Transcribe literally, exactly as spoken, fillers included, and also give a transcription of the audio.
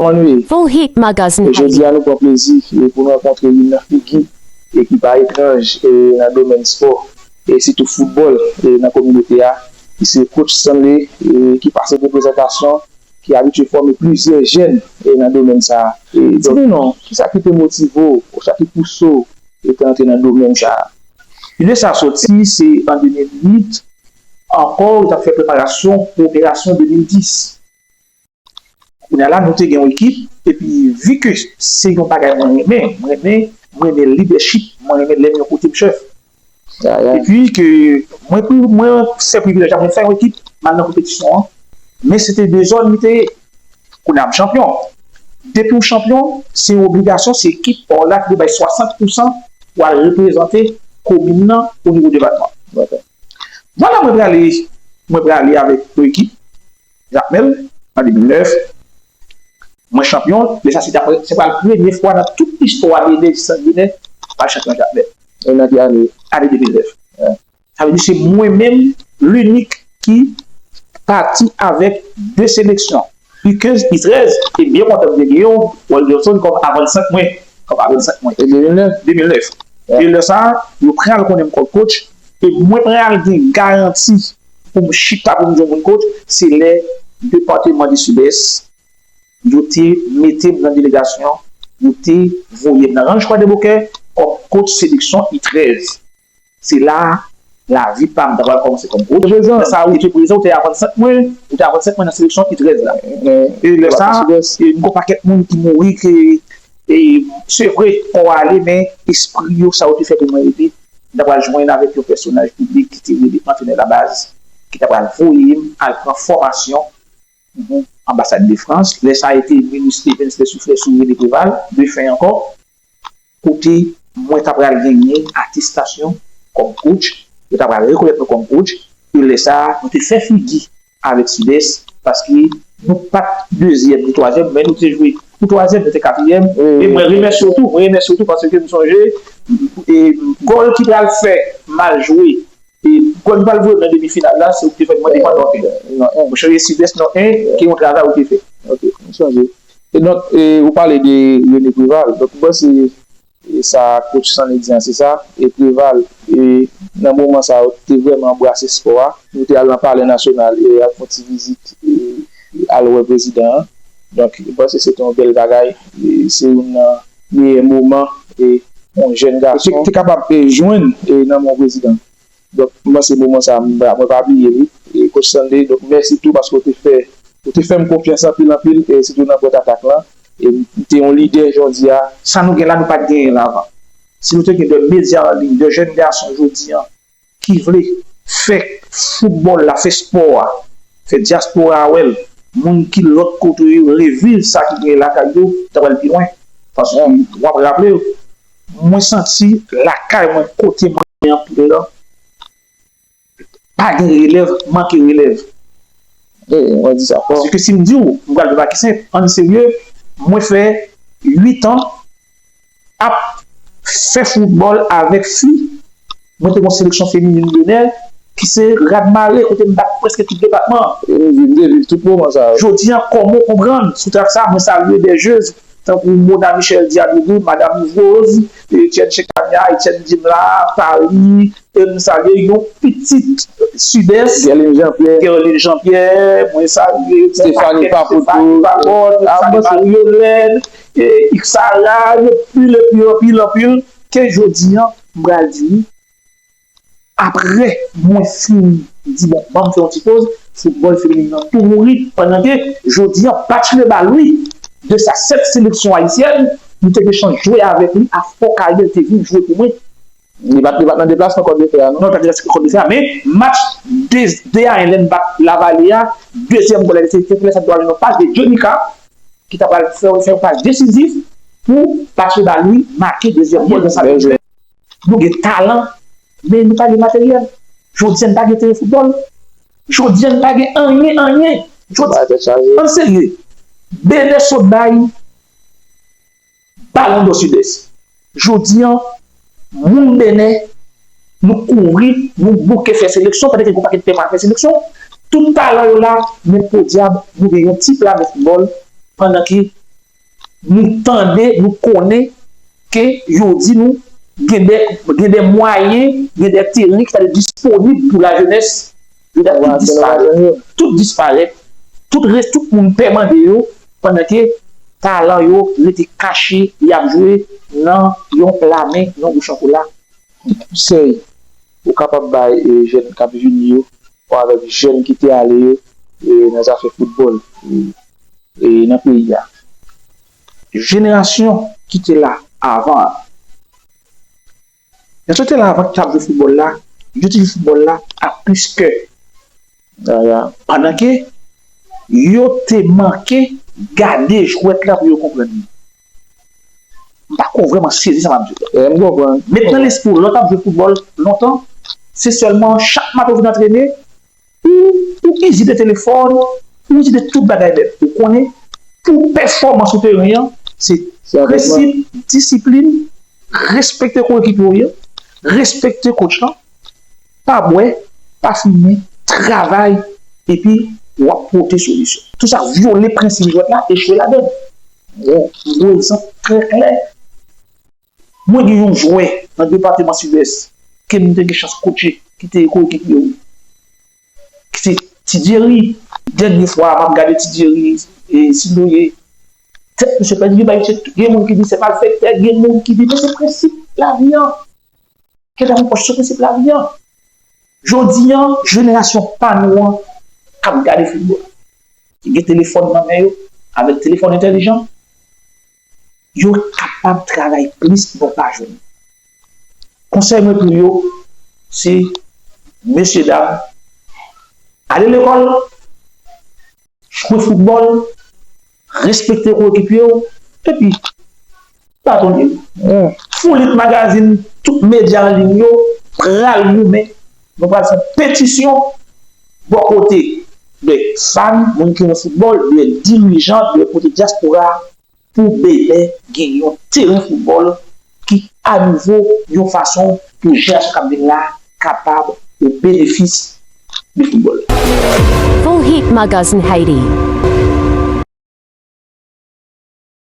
Kòman nou ye? Full Hit Magazine. E jodi a, nou pran plezi e pou nou rankontre youn nan figi e ki pa etranj e nan domèn spò e sitou foutbòl e nan kominote a, ki se Coach Stanley e ki pase de prezantasyon, ki abitye fòme plizyè jèn e nan domèn sa a. E di nou non, kisa ki te motive w, sa ki pouse w e te antre nan domèn sa a? Lide sa a soti, se an de mil uit, ankò, yo t ap fè preparasyon pou operasyon de mil dis. Kounye a la, nou te gen yon ekip, epi vi ke se yon bagay mwen renmen, mwen renmen, mwen renmen lidèchip, mwen renmen lè m yon kote m chèf. Epi ke mwen, mwen fè privilèj la, mwen fè yon ekip, m al nan konpetisyon an, men se te de zòn li te ye. Kounye a m chanpyon. Depi w chanpyon, se yon obligasyon, se ekip pa w la ki dwe bay swasant pousan pou al reprezante komin nan o nivo depatman. Vwala, mwen prale, mwen prale avèk yon ekip, Jakmèl, an de mil nèf. Mwen chanpyon, men sa se ta-, se pral premye fwa nan tout istwa de Nèg Sandinè pa chanpyon Jakmèl. E nan ki ane? Ane de mil nèf. Sa vle di se mwen menm, linik ki pati avèk de seleksyon, U kenz, U trèz, e byen kontan m te gen yon Walt Johnson kòm avann senk mwen, kòm avann senk mwen. E de mil nèf? De mil nèf. E lè sa a, yo pral konnen m kòm coach, e mwen pral gen garanti pou m chita pou m di yon moun coach, se lè depatman de Sidès, yo te mete m nan delegasyon, yo te voye m nan Ranch Kwadèbokè kòm coach seleksyon U trèz. Se la a, lavi pa m ta pral kòmanse kòm coach. Lè sa a, ou te prezan, ou te avann senk mwen, ou te avann senk mwen nan seleksyon U trèz la. E lè sa a, e m gon pakèt moun ki mouri, ke, e, se vre, kò a ale, men espri yo, sa yo te fè pou mwen rete, m ta pral jwenn avèk yon pèsonaj piblik ki te rele antrenè labaz, ki ta pral voye m al pran fòmasyon anbasad de Frans. Lè sa a, e te Minus Evans, lè souflè sou Rene Preval, defen ankò, kote mwen ta pral genyen atestasyon kòm coach, yo ta pral rekonèt mwen kòm coach, e lè sa a, nou te fè figi avèk Sidès, paske nou pa t dezyèm ni twazyèm, men nou te jwe pou twazyèm, nou te katriyèm, e mwen remèsye w tou, mwen remèsye w tou, paske m sonje, e gòl ki pral fè m al jwe, e gòl m pral voye nan demi final la, se ou ki te fè m mande pandan. Monchè, Sidès non en, ki yon travay ou te fè. Ok, m sonje. E donk, e, ou pale de Rene Preval. Donk, m panse, e, sa coach Stanley di an, se sa. E Preval, e, nan moman sa yo, te vrèman anbrase spò a. Nou te al nan Palè Nasyonal e al fè yon ti vizit, e, al wè prezidan an. Donk, m panse se te yon bèl bagay. E se youn nan meyè moman, e, yon jèn gason te, te kapab, e, jwenn, e, nan men yon prezidan. Donk, m panse moman sa a, m pa, mwen pa bliye li. E coach Stanley, donk, mèsi tou paske w te fè, w te fè m konfyans anpil, anpil, e sitou nan pòt atak lan. E m te yon lidè jodi a. Sa nou gen la, nou pa t genyen l avan. Si nou te gen de medya an liy, de jèn gason jodi a, ki vle fè foutbòl la, fè spò a, fè dyaspora a wè l, moun ki lòt kote yo reviv sa ki genyen lakay yo, ta pral pi lwen. Paske w ap raple w, mwen santi lakay mwen kote mwen ye anpil la, pa gen relèv, manke relèv. E, mwen di sa fò. Paske si m di w, m pral fè bagay ki senp, ann serye, mwen fè uit an ap fè foutbòl avèk fi. Mwen te gon seleksyon feminin Bonè ki se rad mare kote m bat prèske tout depatman an. E nou viv, nou te viv tout moman sa yo. Jodi a, kòman w konprann sou trak sa, mwen salye bèjez tankou Mona Michel Diadoudou, Madam Rose, Etienne Chekanya, Etienne Dimla, Paris, e m salye yon pitit Sidès, Guerline Jean-Pierre. Guerline Jean-Pierre, mwen salye Stéphanie Papot, Stéphanie Papot, mwen salye Marie-Hélène, e Ixara, anpil, anpil, anpil, anpil, ke jodi a, m pral di, apre mwen fin di, bon, ban m fè yon ti poz, foutbòl feminin an tou mouri, pandan ke jodi a, Bachelor Baloui, de sa sèt seleksyon ayisyèn, nou te gen chans jwe avèk li, a Fò Kayè, li te vin jwe pou mwen. Li pa t, li pa t nan deplasman kòt de fè a, non? Non, li pa t nan deplasman kòt de fè a, men match de, de a en lè n bat Lavale a, dezyèm gòl la, se te lè sa t dwa jwenn yon pas de Jonica, ki ta pral fè, fè yon pas desizif pou Bachelor Baloui make dezyèm gòl nan sa. Nou gen talan, men nou pa gen materyèl. Jodi a, n pa gen teren foutbòl. Jodi a, n pa gen anyen, anyen. Jodi, ann serye. Benè sot bay Balon dò Sidès. Jodi a, moun Benè, nou kouri, nou bouke fè seleksyon, pandan ke gon pakèt pèp ap fè seleksyon. Tout talan yo la, men podyab, nou gen yon ti pla nan foutbòl, pandan ke nou tande, nou konnen ke yo di nou gen de, gen de mwayen, gen de teren ki ta disponib pou lajenès, yo ta tout disparèt. Tout disparèt. Tout rès, tout moun pè mande yo, pandan ke talan yo rete kache, y ap jwe nan yon pla men, yon bouchon kola. Konsèy ou kapab bay e, jèn k ap vini yo, ou avèk jèn ki te ale yo e, nan zafè foutbòl e, e, nan peyi a. Jenerasyon ki te la avan an, jan te la avan ki t ap jwe foutbòl la, yo te jwe foutbòl la ak plis kè. Pandan ke yo te manke gade jwèt la pou yo konprann li. M pa ko vrèman sezi sa m ap di w la. M konprann. Met nan lespri w, lè w t ap jwe foutbòl lontan, se sèlman chak maten w vin antrene, ou, ou izi de telefòn, ou izi de tout bagay bèt. Ou konnen, pou pèfòmans sou teren an, se prensip, disiplin, respekte koyekipye w yo, respekte coach lan, pa bwè, pa fimen, travay, epi w ap pote solisyon. Tout sa vyole prensip jwèt la, echwe ladan l. Bon, m voye egzanp trè klè. Mwen gen yon jwè nan depatman Sidès ke m te gen chans kotche, ki te koyekipye m, ki se Ti Jerry. Dènye fwa m ap gade Ti Jerry e, Sindoye, tèt misye pèdi, gen moun ki di se malfektè, gen moun ki di men se prensip lavi an. Kèt ap yon pòch sou prensip lavi an. Jodi an, jenerasyon pa nou an k ap gade foutbòl, ki gen telefòn nan men yo, avèk telefòn entèlijan, yo kapab travay plis pou yo pa jwenn. Konsèy mwen pou yo, se, mesye dam, ale lekòl, jwe foutbòl, respekte koyekipye w, epi baton li. Foulit magazin, tout medya an liy yo pral goumen. Nou pral fè yon petisyon bò kote de fan, moun ki renmen foutbòl, de dirijan, de kote dyaspora a, pou Bèlè gen yon teren foutbòl ki anouvo yon fason pou jenerasyon k ap vin la kapab o benefis de foutbòl. Full Heat Magazine Haiti.